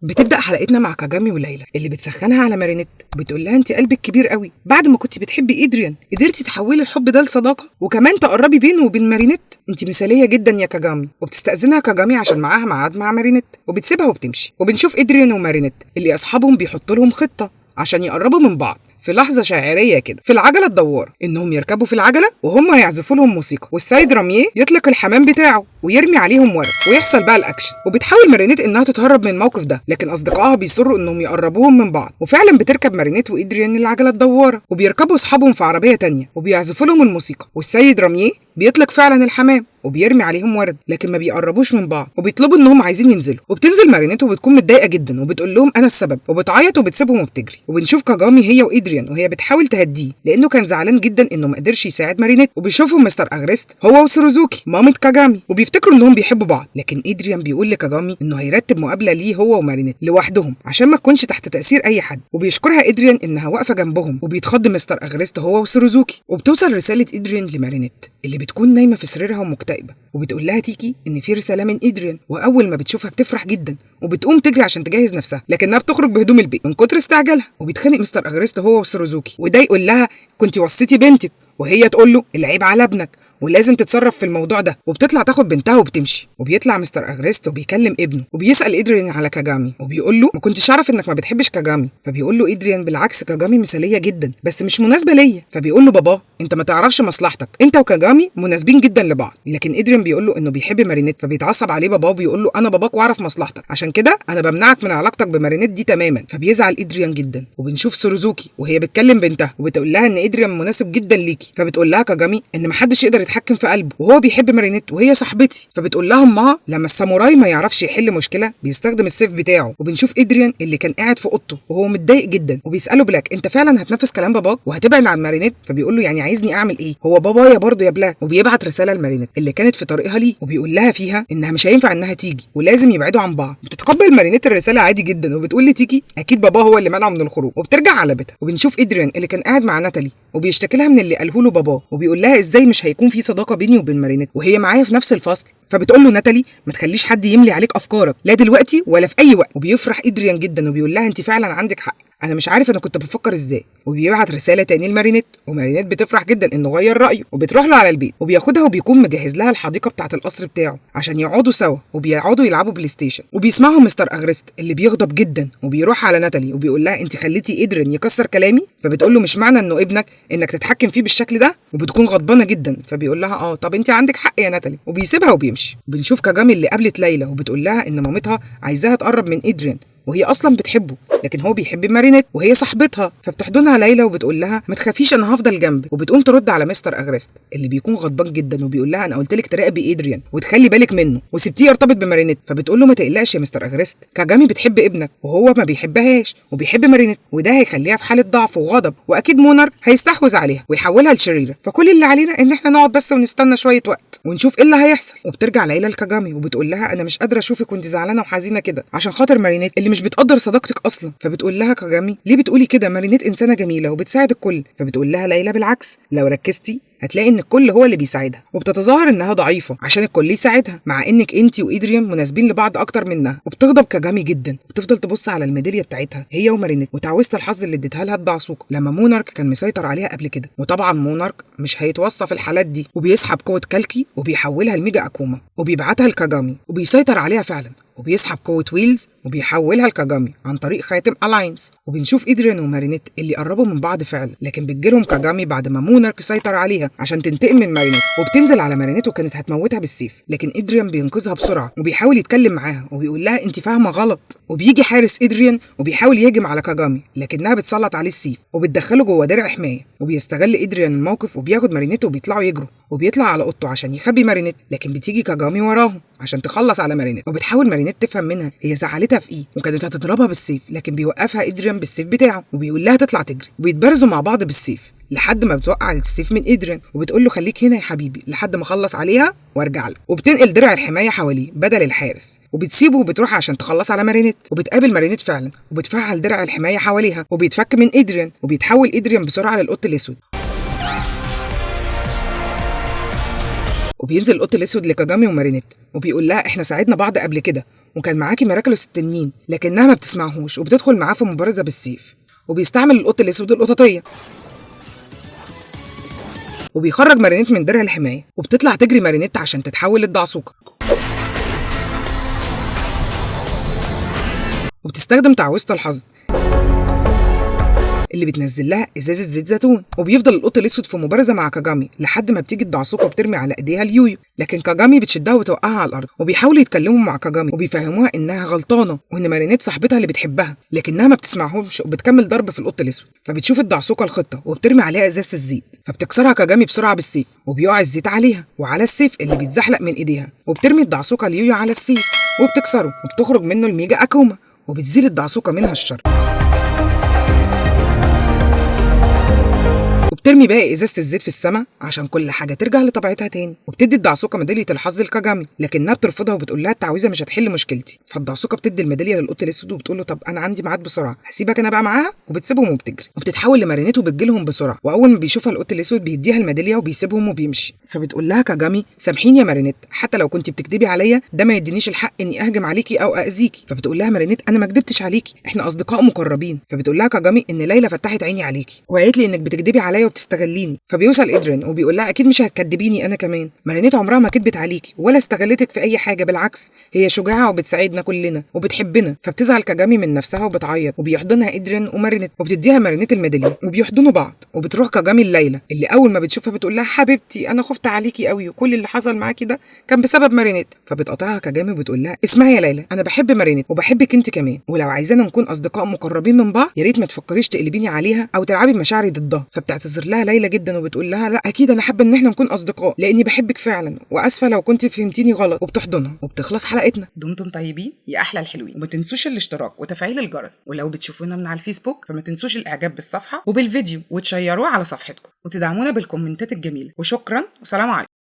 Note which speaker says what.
Speaker 1: بتبدا حلقتنا مع كاجامي وليلى اللي بتسخنها على مارينيت وبتقول لها انت قلبك كبير قوي، بعد ما كنت بتحبي ادريان قدرتي تحولي الحب ده لصداقه وكمان تقربي بينه وبين مارينيت، انت مثاليه جدا يا كاجامي. وبتستأذنها كاجامي عشان معاها ميعاد مع مارينيت وبتسيبها وبتمشي. وبنشوف ادريان ومارينيت اللي اصحابهم بيحطوا لهم خطه عشان يقربوا من بعض في لحظة شاعرية كده في العجلة الدواره، انهم يركبوا في العجلة وهم يعزفوا لهم موسيقى، والسيد راميه يطلق الحمام بتاعه ويرمي عليهم ورد ويحصل بقى الاكشن. وبتحاول مارينيت انها تتهرب من الموقف ده، لكن اصدقائها بيصروا انهم يقربوهم من بعض، وفعلا بتركب مارينيت وادريان العجلة الدواره وبيركبوا اصحابهم في عربية تانية وبيعزفوا لهم الموسيقى، والسيد راميه بيطلق فعلا الحمام وبيرمي عليهم ورد، لكن ما بيقربوش من بعض وبيطلبوا انهم عايزين ينزلوا. وبتنزل مارينيت وبتكون متضايقة جدا وبتقول لهم انا السبب، وبتعيط وبتسيبهم وبتجري. وبنشوف كاجامي هي وادريان وهي بتحاول تهديه لانه كان زعلان جدا انه ما قدرش يساعد مارينيت. وبيشوفهم مستر اغريست هو وسوروزوكي مامة كاجامي وبيفتكروا انهم بيحبوا بعض، لكن ادريان بيقول لكاجامي انه هيرتب مقابله ليه هو ومارينيت لوحدهم عشان ما تكونش تحت تاثير اي حد، وبيشكرها ادريان انها واقفة جنبهم. وبيتخض مستر اغريست هو وسوروزوكي. وبتوصل رسالة ادريان لمارينيت اللي بتكون نايمة في سريرها ومكتئبه، وبتقول لها تيكي ان في رسالة من ادريان، واول ما بتشوفها بتفرح جدا وبتقوم تجري عشان تجهز نفسها، لكنها بتخرج بهدوم البيت من كتر استعجالها. وبيتخانق مستر اغريست هو وسوروزوكي، وده يقول لها كنت وصيتي بنتك، وهي تقول له العيب على ابنك ولازم تتصرف في الموضوع ده، وبتطلع تاخد بنتها وبتمشي. وبيطلع مستر اغريست وبيكلم ابنه وبيسال ادريان على كاجامي وبيقول له ما كنتش اعرف انك ما بتحبش كاجامي، فبيقول له ادريان بالعكس كاجامي مثاليه جدا بس مش مناسبة ليا. فبيقول له بابا انت ما تعرفش مصلحتك، انت وكاجامي مناسبين جدا لبعض. لكن ادريان بيقول له انه بيحب مارينيت، فبيتعصب عليه باباه وبيقول له انا باباك واعرف مصلحتك، عشان كده انا بمنعك من علاقتك بمارينيت دي تماما. فبيزعل ادريان جدا. وبنشوف سوروزوكي وهي بتكلم بنتها وبتقول لها ان ادريان مناسب جدا ليكي، فبتقول لها كاجامي ان محدش يقدر يتحكم في قلبه وهو بيحب مارينيت وهي صاحبتي. فبتقول لها امها لما الساموراي ما يعرفش يحل مشكلة بيستخدم السيف بتاعه. وبنشوف ادريان اللي كان قاعد في اوضته وهو متضايق جدا وبيساله بلاك انت فعلا هتنفذ كلام باباك وهتبعد عن مارينيت؟ فبيقول له يعني عايزني اعمل ايه، هو بابايا برضه يا بلاك. وبيبعت رسالة لمارينيت اللي كانت في طريقها ليه وبيقول لها فيها انها مش هينفع انها تيجي ولازم يبعدوا عن بعض. بتتقبل مارينيت الرسالة عادي جدا وبتقول لتيكي اكيد باباه هو اللي منعه من الخروج، وبترجع على بيتها. وبنشوف ادريان اللي كان قاعد مع ناتالي وبيشتكي لها من اللي قاله له باباه وبيقول لها ازاي مش هيكون في صداقه بيني وبين مارينيت وهي معايا في نفس الفصل. فبتقول له ناتالي ما تخليش حد يملي عليك افكارك لا دلوقتي ولا في اي وقت. وبيفرح ادريان جدا وبيقول لها انت فعلا عندك حق، انا مش عارف انا كنت بفكر ازاي. وبيبعت رسالة تاني لمارينيت، ومارينيت بتفرح جدا انه غير رايه وبتروح له على البيت وبياخدها وبيكون مجهز لها الحديقة بتاعه القصر بتاعه عشان يقعدوا سوا وبيقعدوا يلعبوا بلاي ستيشن. وبيسمعهم مستر اغريست اللي بيغضب جدا وبيروح على ناتالي وبيقول لها انت خليتي ادريان يكسر كلامي. فبتقول له مش معنى انه ابنك انك تتحكم فيه بالشكل ده، وبتكون غضبانه جدا. فبيقول لها اه طب انت عندك حق يا ناتالي، وبيسيبها وبيمشي. بنشوف كاجامي اللي قابلت ليلى وبتقول لها ان مامتها عايزاها تقرب من ادريان وهي اصلا بتحبه، لكن هو بيحب مارينيت وهي صاحبتها. فبتحضنها ليلى وبتقول لها ما تخافيش انا هفضل جنبك. وبتقوم ترد على مستر اغريست اللي بيكون غضبان جدا وبيقول لها انا قلت لك تراقبي ادريان وتخلي بالك منه وسبتيه يرتبط بمارينيت. فبتقول له ما تقلقش يا مستر اغريست، كاجامي بتحب ابنك وهو ما بيحبهاش وبيحب مارينيت، وده هيخليها في حاله ضعف وغضب، واكيد مونارك هيستحوذ عليها ويحولها لشريره، فكل اللي علينا ان احنا نقعد بس ونستنى شوية وقت ونشوف ايه اللي هيحصل. وبترجع ليلى لكاجامي وبتقول لها انا مش قادرة اشوفك وانت زعلانة وحزينه كده عشان خاطر مارينيت اللي مش بتقدر صداقتك اصلا. فبتقول لها كاجامي ليه بتقولي كده، مارينيت انسانه جميلة وبتساعد الكل. فبتقول لها ليلى بالعكس لو ركزتي هتلاقي ان الكل هو اللي بيساعدها، وبتتظاهر انها ضعيفة عشان الكل يساعدها مع انك انت وادريان مناسبين لبعض اكتر منها. وبتغضب كاجامي جدا وبتفضل تبص على الميداليه بتاعتها هي ومارينيت وتعويذه الحظ اللي اديتها لها الدعسوقه لما مونارك كان مسيطر عليها قبل كده. وطبعا مونارك مش هيتوصى في الحالات دي، وبيسحب قوة كالكي وبيحولها لميجا اكوما وبيبعتها لكاجامي وبيسيطر عليها فعلا، وبيسحب قوة ويلز وبيحولها لكاجامي عن طريق خاتم ألاينس. وبنشوف إدريان ومارينيت اللي قربوا من بعض فعلا، لكن بتجيلهم كاجامي بعد ما مونارك سيطر عليها عشان تنتقم من مارينيت، وبتنزل على مارينيت وكانت هتموتها بالسيف، لكن إدريان بينقذها بسرعة وبيحاول يتكلم معاها وبيقول لها أنت فاهمة غلط. وبيجي حارس إدريان وبيحاول يهجم على كاجامي لكنها بتسلط عليه السيف وبتدخله جوه درع حماية، وبيستغل إدريان الموقف وبياخد مارينيت وبيطلعوا يجروا، وبيطلع على اوضته عشان يخبي مارينيت، لكن بتيجي كاجامي وراهم عشان تخلص على مارينيت. وبتحاول مارينيت تفهم منها هي زعلتها في ايه وكانت هتضربها بالسيف، لكن بيوقفها ادريان بالسيف بتاعه وبيقول لها تطلع تجري، وبيتبارزوا مع بعض بالسيف لحد ما بتوقع السيف من ادريان وبتقول له خليك هنا يا حبيبي لحد ما اخلص عليها وارجع لك. وبتنقل درع الحماية حواليه بدل الحارس وبتسيبه وبتروح عشان تخلص على مارينيت. وبتقابل مارينيت فعلا وبتفعل درع الحماية حواليها وبيتفك من ادريان، وبيتحول ادريان بسرعة للقط الاسود. وبينزل القط الاسود لكاجامي ومارينيت وبيقول لها احنا ساعدنا بعض قبل كده وكان معاكي ميراكلوس التنين، لكنها ما بتسمعهوش وبتدخل معاه في مبارزه بالسيف. وبيستعمل القط الاسود القططيه وبيخرج مارينيت من درع الحماية، وبتطلع تجري مارينيت عشان تتحول للدعسوقه. وبتستخدم تعويذه الحظ اللي بتنزل لها ازازة زيت زيتون، وبيفضل القط الاسود في مبارزه مع كاجامي لحد ما بتيجي الدعسوقه وبترمي على ايديها اليويو، لكن كاجامي بتشدها وتوقعها على الارض. وبيحاولوا يتكلموا مع كاجامي وبيفهموها انها غلطانة وان مارينيت صاحبتها اللي بتحبها، لكنها ما بتسمعهمش وبتكمل ضرب في القط الاسود. فبتشوف الدعسوقه الخطة وبترمي عليها ازازة الزيت، فبتكسرها كاجامي بسرعة بالسيف وبيقع الزيت عليها وعلى السيف اللي بيتزحلق من ايديها، وبترمي الدعسوقه اليويو على السيف وبتكسره، وبتخرج منه الميجا اكوما وبتزيل الدعسوقه منها الشر. وبترمي باقي ازازة الزيت في السماء عشان كل حاجة ترجع لطبيعتها تاني. وبتدي الدعسوقه ميدالية الحظ لكاجامي، لكنها بترفضها وبتقول لها التعويذه مش هتحل مشكلتي. فالدعسوقه بتدي الميداليه للقط الاسود وبتقول له طب انا عندي ميعاد بسرعة، هسيبك انا بقى معاها، وبتسيبهم وبتجري. وبتتحول لمارينيت وبتجيلهم بسرعة، واول ما بيشوفها القط الاسود بيديها الميداليه وبيسيبهم وبيمشي. فبتقول لها كاجامي سامحيني يا مارينيت، حتى لو كنت بتكدبي عليا ده ما يدينيش الحق اني اهجم عليكي او اذيكي. فبتقول لها مارينيت انا ما كدبتش عليكي، احنا اصدقاء مقربين. فبتقول لها كاجامي ان ليلى فتحت عيني عليكي وقالت لي انك بتكدبي عليا وبتستغليني. فبيوصل ادرين وبيقول لها اكيد مش هتكدبيني انا كمان، مارينيت عمرها ما كدبت عليكي ولا استغلتك في اي حاجة، بالعكس هي شجاعة وبتساعدنا كلنا وبتحبنا. فبتزعل كاجامي من نفسها وبتعيط، وبيحضنها ادرين ومارينيت وبتديها مارينيت الميداليه وبيحضنوا بعض. وبتروح كاجامي الليلة اللي اول ما بتشوفها بتقول لها حبيبتي انا خفت عليكي قوي وكل اللي حصل معاكي ده كان بسبب مارينيت. فبتقاطعها كاجامي وبتقول لها اسمعي يا ليلى، انا بحب مارينيت وبحبك انت كمان، ولو عايزانا نكون اصدقاء مقربين من بعض يا ريت ما تفكريش تقلبيني عليها او تلعبي بمشاعري ضدها. فبتعتذر لها ليلى جدا وبتقول لها لا اكيد انا حابة ان احنا نكون اصدقاء لاني بحبك فعلا، واسفه لو كنت فهمتيني غلط، وبتحضنها. وبتخلص حلقتنا. دمتم طيبين يا احلى الحلوين، وما تنسوش الاشتراك وتفعيل الجرس، ولو بتشوفونا من على الفيسبوك فما تنسوش الاعجاب بالصفحه وبالفيديو وتشيروه على صفحتكم وتدعمونا بالكومنتات الجميلة. وشكرا وسلام عليكم.